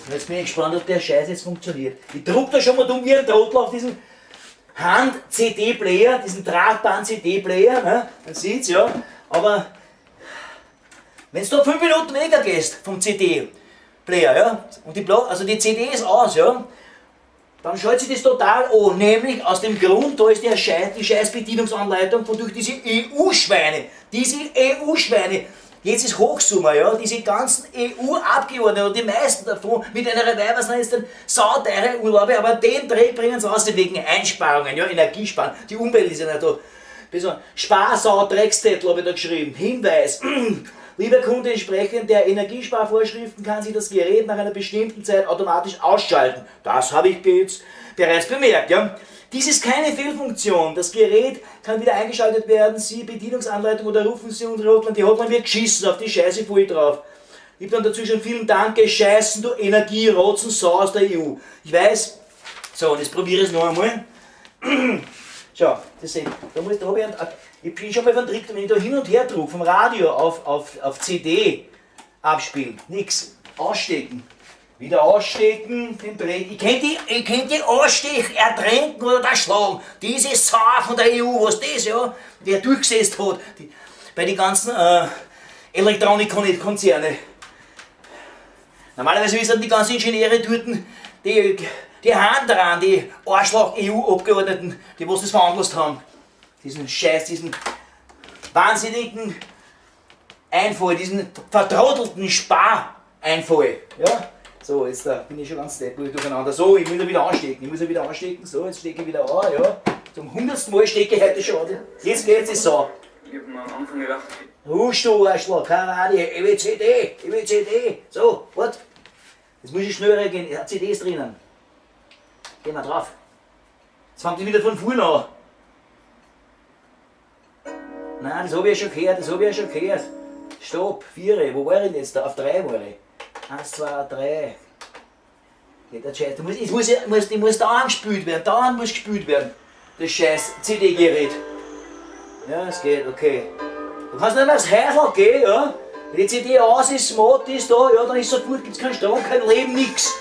Und jetzt bin ich gespannt, ob der Scheiß jetzt funktioniert. Ich druck da schon mal dumm wie ein Trottel auf diesen Hand-CD-Player, diesen tragbaren CD-Player, ne? Man sieht's ja, aber wenn du da 5 Minuten weniger gehst vom CD-Player, ja, und die, also die CD ist aus, ja, dann schaltet sich das total an, nämlich aus dem Grund, da ist der Scheiß, die scheiß Bedienungsanleitung von durch diese EU-Schweine, diese EU-Schweine, jetzt ist Hochsommer, ja, diese ganzen EU-Abgeordneten und die meisten davon mit einer Weiber sind jetzt dann sauteure Urlaube, aber den Dreh bringen sie raus wegen Einsparungen, ja, Energiesparen, die Umwelt ist ja nicht da. Sparsau Dreckszettel habe ich da geschrieben, Hinweis, lieber Kunde, entsprechend der Energiesparvorschriften kann sich das Gerät nach einer bestimmten Zeit automatisch ausschalten. Das habe ich jetzt bereits bemerkt, ja. Dies ist keine Fehlfunktion. Das Gerät kann wieder eingeschaltet werden. Sie Bedienungsanleitung oder rufen Sie unsere Hotline. Die Hotline wird geschissen auf die Scheiße voll drauf. Ich hab dann dazu schon vielen Dank, Scheißen, du Energierotzen, Sau aus der EU. Ich weiß. So, und jetzt probiere ich es noch einmal. Schau, das seht ihr. Da muss, da hab ich, einen, ich bin schon mal von Trick, wenn ich da hin und her druck, vom Radio auf CD abspielen, nix. Ausstecken. Wieder ausstecken, den Dreck. Ich kennt die ausstechen, ertränken oder da schlagen. Diese Sau von der EU, was das, ja, der durchgesetzt hat. Die, bei den ganzen Elektronikkonzerne. Normalerweise wissen die ganzen Ingenieure dort, die Hand dran, die Arschloch-E U-Abgeordneten, die was das veranlasst haben. Diesen Scheiß, diesen wahnsinnigen Einfall, diesen vertrottelten Spareinfall. Ja? So, jetzt da bin ich schon ganz deppert durcheinander. So, ich muss ja wieder anstecken, ich muss ja wieder anstecken. So, jetzt stecke ich wieder an, ja. Zum 100. Mal stecke ich heute schon an. Jetzt geht's es so. Ich hab mir am Anfang gedacht, Husch, du Arschloch, kein Radio, EWCD, EWCD. So, warte. Jetzt muss ich schnell reagieren. Ja, CD ist drinnen. Gehen wir drauf. Jetzt fängt die wieder von vorne an. Nein, das hab ich ja schon gehört, das hab ich ja schon gehört. Stopp, 4, wo war ich denn jetzt da? Auf 3 war ich. 1, 2, 3. Geht der Scheiß. Du musst, ich muss, ich muss, ich muss dauernd gespült werden, dauernd muss gespült werden. Das scheiß C D-Gerät. Ja, es geht, okay. Du kannst nicht mehr aufs Häusl gehen, ja? Wenn die CD aus ist, Smart ist da, ja, dann ist sofort, gibt's keinen Strom, kein Leben, nix.